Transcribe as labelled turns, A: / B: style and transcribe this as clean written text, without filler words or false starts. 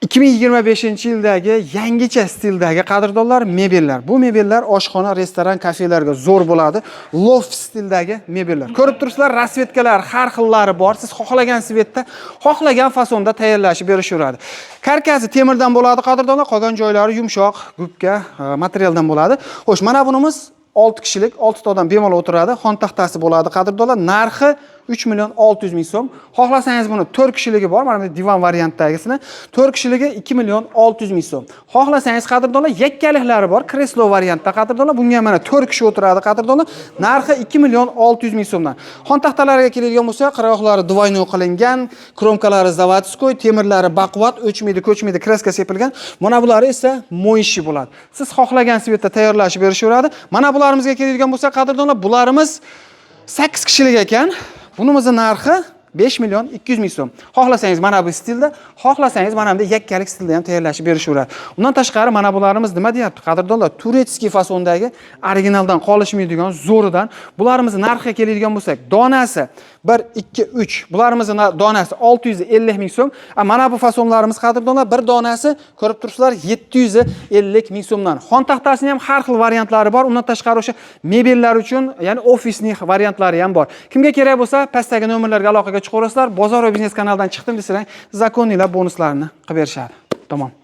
A: 2025-yildagi yangicha stildagi, qadrdonlar, mebellar. Bu mebellar oshxona, restoran, kafelarga zo'r bo'ladi. Loft stildagi mebellar. Ko'rib turibsizlar, расцветка lar har xillari bor. Siz xohlagan цвет da, xohlagan fasonda tayyorlashib berishaveradi. Karkasi temirdan bo'ladi, qadrdonlar, qolgan joylari yumshoq, губка, materialdan bo'ladi. Xo'sh, mana bunimiz 6 kishilik, 6 ta odam bemalol o'tiradi. Xon taxtasi bo'ladi, qadrdonlar. Narxi 3 million 600 ming so'm. Xohlasangiz, buni 4 kishiligi bor, mana bu divan variantdagisini. 4 kishiligi 2 million 600 ming so'm. Xohlasangiz, qadrdonlar, yakkaliklari bor, kreslo variantda, qadrdonlar. Bunga mana 4 kishi o'tiradi, qadrdonlar. Narxi 2 million 600 ming so'mdan. Xon taxtalariga keladigan bo'lsak, qirg'oqlari двойной qilingan, кромка lari заводской, temirlari baquvvat, o'chmaydi, ko'chmaydi, краска sepilgan. Mana bulari esa моющий bo'ladi. Siz xohlagan цвет da tayyorlashib berishaveradi. Mana bularimizga keladigan bo'lsak, qadrdonlar, bularimiz 8 kishilik ekan. Bunimizni narxi 5 million 200 ming so'm. Xohlasangiz, mana bu stilda, xohlasangiz, mana bunday yakkalik stilda ham tayyorlashib berishaveradi. Undan tashqari, mana bularimiz nima deyapti? Qadrdonlar, турецкий fasondagi, originaldan qolishmaydigan zo'ridan. Bularimizni narxiga keladigan bo'lsak, donasi 1 2 3. Bularimizni donasi 650 ming so'm. A mana bu fasonlarimiz, qadrdonlar, bir donasi, ko'rib turibsizlar, 750 ming so'mdan. Xon taxtasini ham har xil variantlari bor. Undan tashqari, o'sha mebellar uchun, ya'ni ofisning variantlari ham bor. Kimga kerak bo'lsa, pastdagi nomerlarga aloqaga chiqaverasizlar. Bozor va biznes kanalidan chiqdim desalar, законный lar bonuslarni qilib berishadi. Tamom.